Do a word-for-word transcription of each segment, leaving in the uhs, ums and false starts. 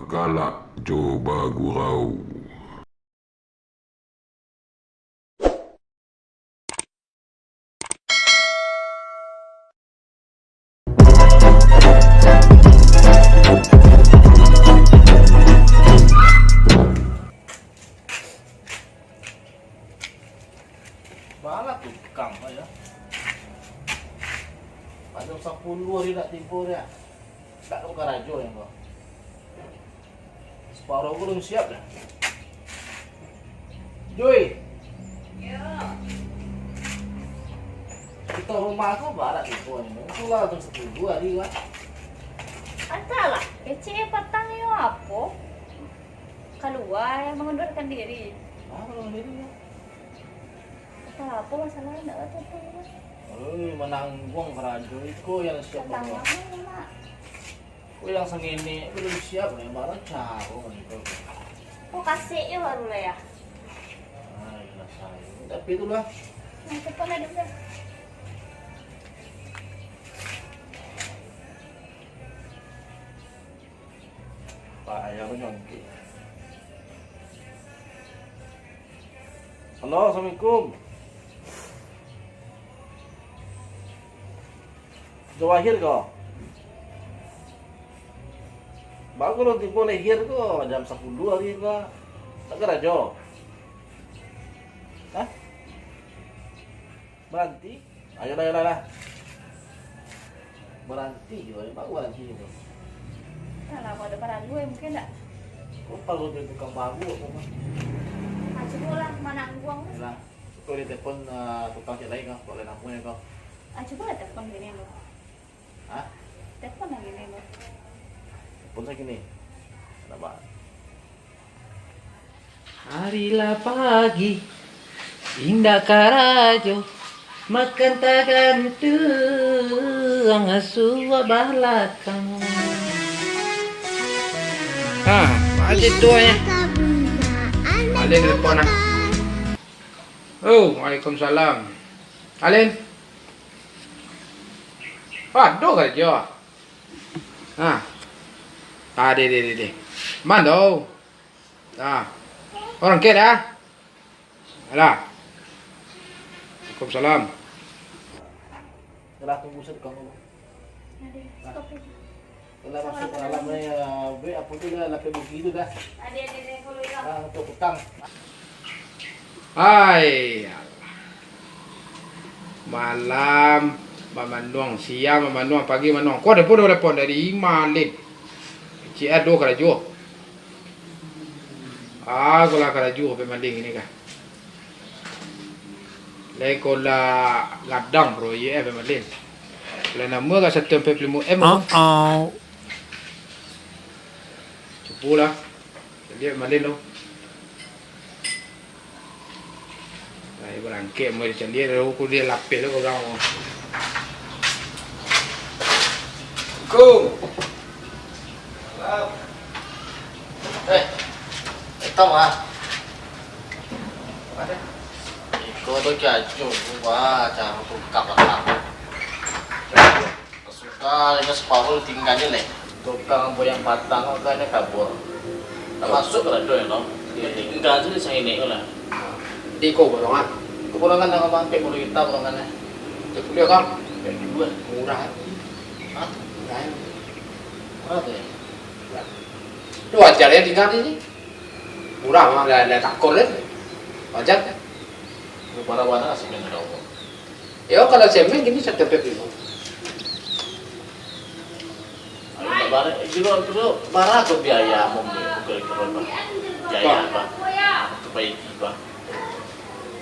galak jo bagurau. Baa lah tukang ko yo. Jam sapuluah hari ndak tibo dia. Ndak ka karajo yang ko. Saparo ko alun siap doh. Jui. Yo. Kito rumah ko baa lah tibo ni. Itulah jam sapuluah hari kan. Antahlah, kecek patang yo apo? Kalua, mangundurkan diri. Ah, mangundurkan diri yo. Antah apo masalah, ndak tahu apo. Oi, manangguang karajo iko yang siap. Patang apo, Mak? Ko yang sangini balun siap, Mak. Baa caro ko. Ko kasek yo baru lah yo. Ah, iyolah sayo. Tapi itulah. Nah, cepat lah dulu. Payah manyontek. Halo, assalamualaikum. Jawahir ko? Baa alun tibo lahir ko, jam sapuluah hari ko. Ndak karajo? Hah? Baranti? Ayolah, ayolah, lah. Baranti juo, baru baranti juo. Alah, kalau ado paralu, eh, mungkin ndak? Kok paralu jadi tukang baru, apo mah? Ah, cubolah, manangguang. Ayolah, kok ditelepon, eh, tukang cek lain kah? Kok lain apo nyo kah? Ah, cubolah telepon kini, Bro. Hah? Telepon lagi ni, Bro. Telepon lagi ni. Kenapa? Hari lah pagi, indak karajo, makan tagantuang, asuah balakang. Ha, masih tuo nyo. Alin telepon ah. Oh, waalaikumsalam. Alin. Aduh, karajo. Ha. Ah, deh, deh, deh, deh. Man tu. Ah. Urang kek dah. Alah. Waalaikumsalam. Yalah, tunggu saketek dulu. Yalah, masuk ka dalam, eh, buek apo tu dah, lapeh buki tu dah. Ah, untuk petang. Hai, alah. Malam bamanuang, siang bamanuang, pagi bamanuang. Ko ado pulo telepon dari Malin. Cik ado karajo. Ah, ko lah karajo, Malin ini kah. Lai ko lah gadang proyek, eh, Malin. Lah namo ka satu ampek puluah limo M. Cubolah. Caliak Malin tu. Ai, barangkek mau dicaliak, dah ukur dia lapeh tu orang. Assalamualaikum. Salam. Eh, hitam ah. Iko tu jajo tu, wah, caro tukang lah. Sudah, inyo saparo tingga je leh. Tukang ambo yang patang tu kan kabur. Tak masuk lah tu, no. Tingga tu di sini lah. Di ko bolongan. Ko bolongan dah mampek bulu hitam bolongan eh. Cek kuliah kau. Cek dua. Murah. Hah? Murah. Murah tu ya? Tu wajar ya tingga di sini. Murah mah, lah, lah takor kan. Wajar kan? Barang-barang asli dengan Allah. Yo, kalau semen gini satu pek lima. Ayo, barang, eh, kiro, kiro, bara tu biaya ambo beli, bukan kiro, bah. Biaya, bah. Bah. Untuk baiki, bah.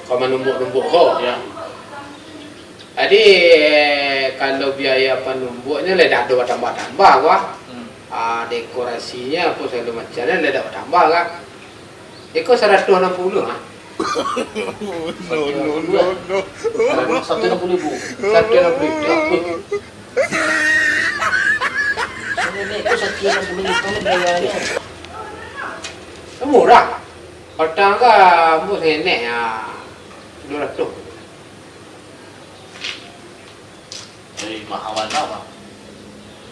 Kau manumbuk-numbuk ko? Ya. Jadi, kalau biaya panumbuknyo lah dak ado batambah-tambah, wah. Hmm. Ah, dekorasinyo apo sagalo macamnyo lah dak batambah, kan. Iko saratuih anam puluah, ha? No, no, no, no. Saratuih anam puluah ribu. Saratuih anam puluah ribu. Ini ko saratuih anam puluah ribu ni biayanyo. Murah. Patang ka ambo senek, ha, duo ratuih. Hei, mahal bana, Bang.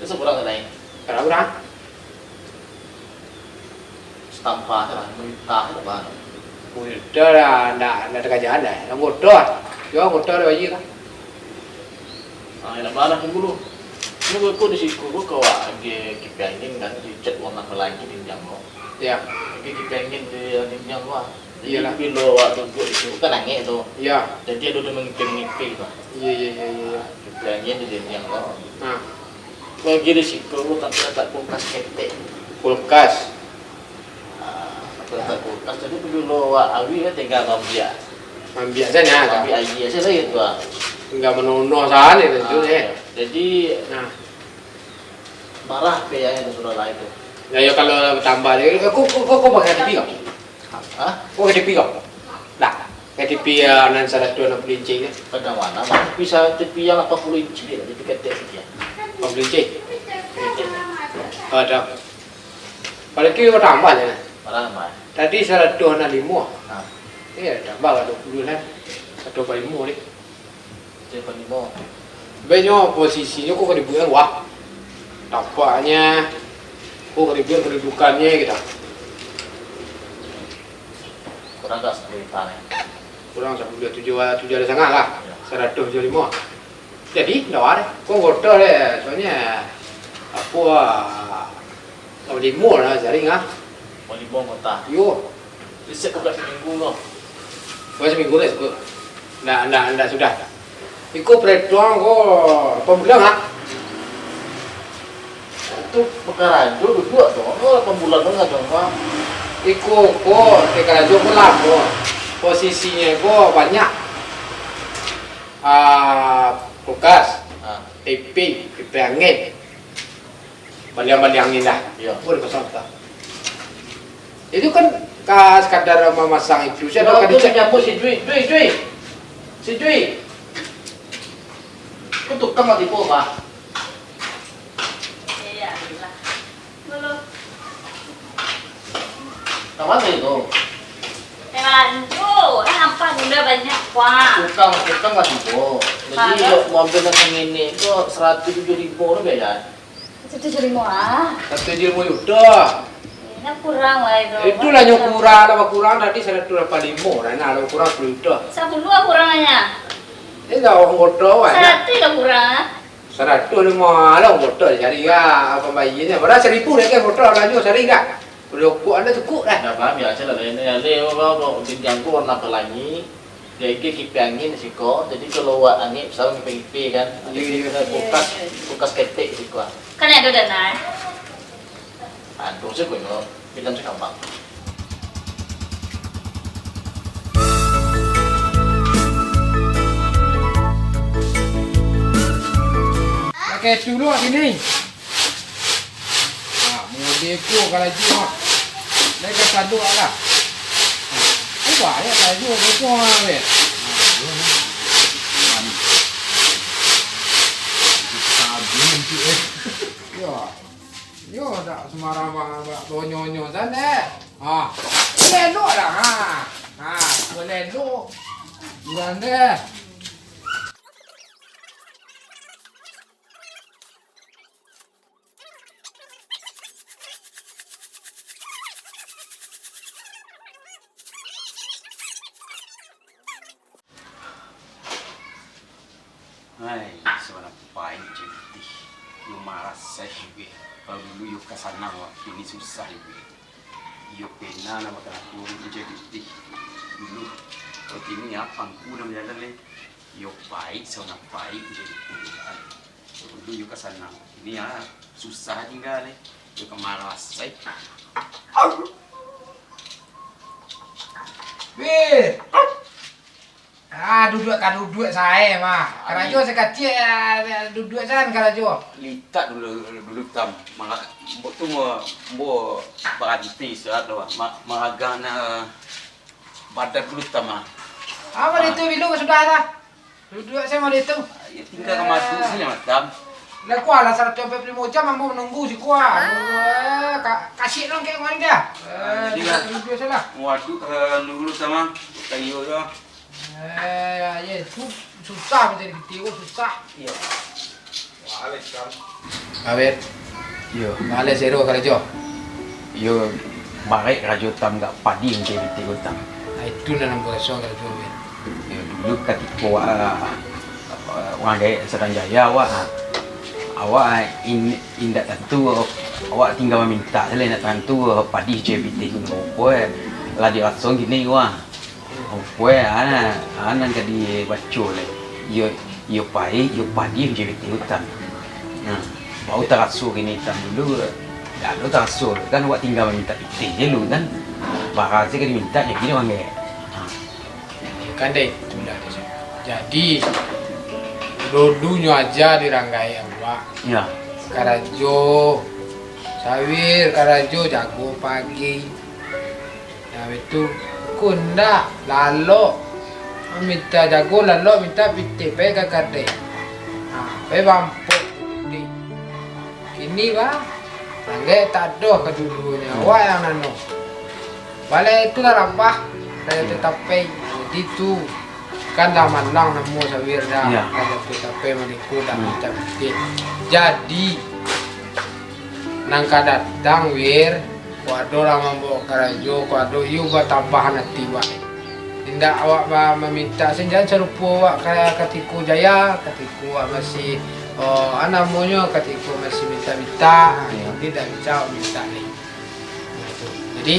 Itu sakurang ka lain? Kurang-kurang. Tampah lah, merintah lah, bah. Merintah lah, ndak, ndak ada kerajaan dah. Anggota, yo anggota dah bayi lah. Ah, nak barang dulu. Ini buku di siku, buku awak lagi kipas angin kan, dicat warna pelangi dinding lo. Ya. Lagi kipas angin di dinding lo, ah. Jadi, iyalah, bilo awak duduk di situ, kan angin tu. Ya. Jadi, ada tu mengipik-ngipik tu. Iya, iya, iya, iya, iya. Kipas angin di dinding lo. Nah. Lagi di siku, tapi letak kulkas ketek. Kulkas. Ah, letak kulkas, jadi bilo awak awih kan tinggal mambiak. Mambiak saja, kan? Mambiak aia saja lah gitu, ah. Tinggal manonoh saja lah itu, ah, eh. Jadi, nah. Marah pe ya, yang sudah lah itu. Ya, ya, kalau tambah dia, kau, kau, kau, kau pakai T V kau? Hah? Kau pakai T V kau? Lah, pakai T V ya, nan saratus anam puluah inci kan? Pada mana, Bang? Bisa T V yang lapan puluh inci dia, T V ketek dia. Lapan puluh inci? Oh, ada. Kalau itu kau tambah je lah. Marah, Bang. Tadi saratus anam limo. Ah. Iya, tambah lah dua puluh lah. Saratus anam limo ni. Baiknyo posisinyo ko ka dibuek wah. Tampaknyo ko ka dibuek kadudukannyo kita. Kurang tak sapuluah juta ni? Kurang sapuluah, tujuah, tujuah ada sangah lah. Ya. Saratus tujuah limo. Jadi, ndak ada. Ko anggota deh, soalnyo apo, ah, Limo lah, jaring ah. Oh, limo anggota. Yo. Riset tu bulan saminggu tu. Bulan saminggu lah, cukup. Ndak, ndak, ndak sudah. Iko perhitungan ko lapan bulan ah. Tu pakarajo duduak tu, ko lapan bulan tu ndak tahu, ah. Iko ko, pakarajo ko lamo. Posisinyo ko banyak. Ah, kulkas, ah, T V, kipas angin. Baliang-baliang ni lah. Iyo. Boleh pasang tak? Itu kan ka sekadar mamasang itu, saya tu ka dicek. Nyambut si Jui, Jui, Jui. Si Jui. Ko tukang lah tibo, Pak. Iyo, iyolah. Dulu. Ka mano itu? Ka balanjo, lah nampak gula banyak, Pak. Tukang, tukang lah tibo. Jadi, kalau mau ambil nan sangini tu, saratus tujuah ribu tu biaya. Saratus tujuah limo ah. Saratus tujuah limo juta. Nah, kurang lah itu. Itulah nyo kurang, lah bakurang tadi saratus lapan limo, nah, lah bakurang sapuluah juta. Sapuluah lah kurang nyo. Eh, lah anggota awak, nah. Saratus lah kurang. Saratus limo lah anggota cari ka pambayianyo. Padahal saribu dek anggota balanjo sari ka. Rokok anda cukup lah. Ndak paham ya, saya lah lain-lain. Dia, apa, apa, pinjam tu warna pelangi. Dia igi kipas angin siko, jadi kalau awak angin, misalnya ngipi-ngipi kan, ada, iyo, iyo, kita kulkas, iyo, iyo, kulkas ketek siko. Kan ada dana, eh? Antum sih kunyo, pinjam sakampang. Pakai tulok sini. Ha, mode ko karajo, ha. Lai ka sadok lah. Ha, ubah yo karajo, ko, ko, ha, weh. Ha, yo. Sabun tu, eh. Yo. Yo, dak sembarang ba-, ba-, bonyo-nyo sande. Ha. Elok dah, ha. Ha, elok. Sande. Hai, sabananyo paik jo pitih. Yo marasai juo. Kalau dulu yo ka sanang, wak, kini susah juo. Yo pena nan bakalaku jo pitih dulu. Kalau kini apo angku nan bajalan lai. Yo paik, sabananyo paik jo pitih. Dulu yo ka sanang, kini, ah, susah tingga lai. Yo ka marasai. Weh. Ah, duduak ka duduak sae mah. Karajo sakatiak, ah, duduak sae karajo. Litak dulu, dulu tam. Manga-, ambo tu mo-, ambo baranti sudah tu, ma-, maragang na badan dulu tam, ah. Apo itu bilo sudah dah? Duduak sae mode tu. Yo, tingga ka madu sajo, Tam. Lah, kualah saratus ampek puluah limo jam ambo manunggu siko, ah. Ka-, kasih dong kek mano dia. Ah, jadi lah. Duduak sae lah. Waduh, eh, nunggu dulu, Tam, ah. Kayu tu. Eh, yo, su-, susah mancari pitih ko, susah. Iyo. Awet. Iyo, maleh sero karajo. Iyo, Barek karajo Tam, gak padiah mancari pitih ko Tam. Nah, itu nan ambo raso karajo, Win. Yo, dulu katiko awak, ah, urang gaek sadang jaya awak, ah, awak, ah, in-, indak tantu, awak tingga mamintak sajo, indak tantu, ah, padiah jo pitih ko. Rupo, eh, lah diraso kini ko, ah. Rupo, eh, ana, ana ka dibaco lai. Iyo, iyo paiak, iyo padiah jo pitih ko Tam. Nah, baru taraso kini Tam, dulu dak ado taraso, kan awak tingga mamintak pitih se dulu kan. Bara se ka dimintak, nyo kini urang gaek. Nah. Kan dari itulah. Jadi, dulunyo aja di urang gaek awak. Yo. Karajo, sawir, karajo, jago pagi. Nah, itu, ko ndak, lalok. Minta jago, lalok, minta pitih, pai ka kadai. Nah, pai bampok pitih. Kini, bah, urang gaek tak ado ka dulunyo, awak nan nano. Balai tu lah rabah, rajo Tetapai. Jadi tu, kan lah malang namo sawir dah. Iyo. Rajo Tetapai Maliko dah minta pitih. Jadi, nan ka datang, Wir, ko ado lah mambao karajo, ko ado iyo batambahan ati, wak. Indak awak ba-, mamintak, jan sarupo awak ka-, katiko jaya, katiko awak masih, oh, a namonyo, katiko masih mintak-mintak, iyo, jadi indak bisa awak mintak lai. Nah, tu. Jadi,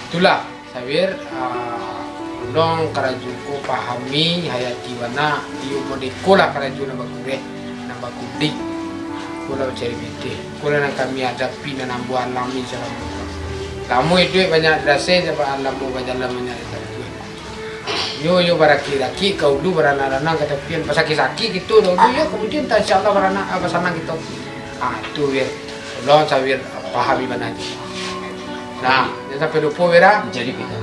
itulah, sawir, ah, tolong karajo ko pahami, hayati bana, iyo modeko lah karajo nan bakureh, nan bakudik. Ko lah mancari pitih. Ko lah nan kami hadapi, nan ambo alami salamo. Lamo iduik banyak dirasai, sabab lamo bajalan banyak ditampuah. Nyo, yo barakik-rakik ka ulu, baranak-ranak ka tapian, basakik-sakik kito dahulu, yo kamudian, insya Allah, baranak, ah, basanang kito. Ah, tu, Wir. Tolong, sawir, pahami bana. Nah, jan sampai lupo, Wir, ah. Jadi, Pita.